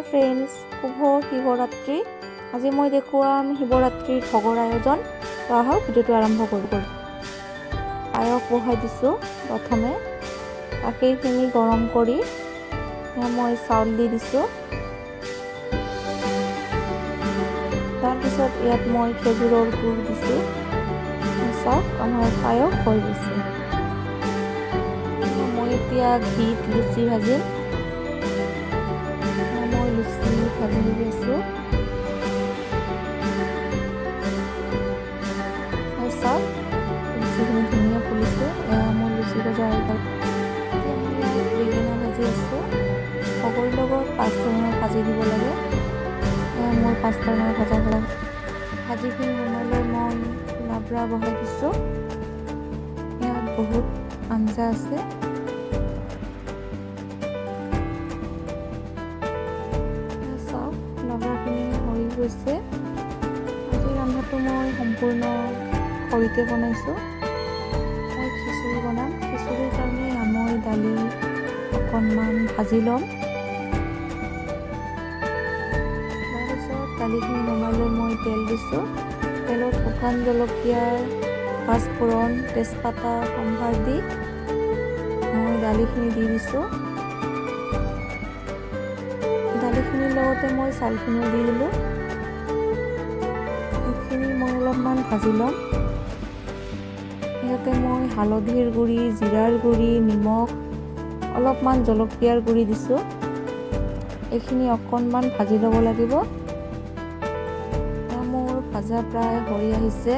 Friends, শুভ শিৱৰাত্ৰি। আজি মই দেখুৱাম শিৱৰাত্ৰিৰ ভোগৰ আয়োজন। তো আহক, ভিডিঅ'টো আৰম্ভ কৰোঁ। পায়স বহাই দিছোঁ। প্ৰথমে গাখীৰখিনি গৰম কৰি মই চাউল দি দিছোঁ। তাৰপিছত ইয়াত মই খেজুৰৰ গুড় দিছোঁ। চাওক, আমাৰ পায়স হৈ গৈছে। মই এতিয়া ঘিত লুচি ভাজিম। মই লুচি ভাজি আছোঁ। চাওক, লুচিখিনি ধুনীয়া ফুলিছে। এয়া মোৰ লুচি ভজা হৈ গ'ল। এতিয়া মই ইয়াত বেঙেনা ভাজি আছোঁ। ভোগৰ লগত 5 ধৰণৰ ভাজি দিব লাগে। এয়া মোৰ 5 ধৰণৰ ভাজা কৰা। ভাজিখিনি নমাই লৈ মই লাবৰা বহাই দিছোঁ। ইয়াত বহুত আঞ্জা আছে। চাওক, লাবৰাখিনি হৈ গৈছে। আজি ৰন্ধাটো মই সম্পূৰ্ণ খৰিতে বনাইছোঁ। মই খিচিৰি বনাম। খিচিৰিৰ কাৰণে মই দালি অকণমান ভাজি ল'ম। তাৰপিছত দালিখিনি নমাই লৈ মই তেল দিছোঁ। তেলত শুকান জলকীয়া, পাঁচফোৰণ, তেজপাতা, সম্ভাৰ দি মই দালিখিনি দি দিছোঁ। দালিখিনিৰ লগতে মই চাউলখিনিও দি দিলোঁ। এইখিনি মই অলপমান ভাজি ল'ম। ইয়াতে মই হালধিৰ গুড়ি, জিৰাৰ গুড়ি, নিমখ, অলপমান জলকীয়াৰ গুড়ি দিছোঁ। এইখিনি অকণমান ভাজি ল'ব লাগিব। মোৰ ভাজা প্ৰায় হৈ আহিছে।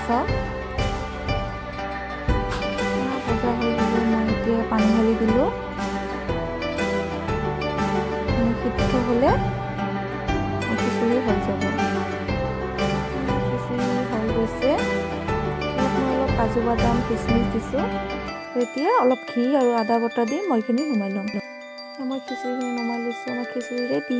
চাওক, ভজা হৈ গ'লে মই এতিয়া পানী ঢালি দিলোঁ। সিদ্ধ হ'লে খিচিৰি হৈ যাব। খিচিৰি হৈ গৈছে। ইয়াত মই অলপ কাজু বাদাম, খিচমিচ দিছোঁ। এতিয়া অলপ ঘি আৰু আদা বটা দি মই এইখিনি নমাই ল'ম। মই খিচিৰিখিনি নমাই লৈছোঁ। আমাৰ খিচিৰি ৰেডি।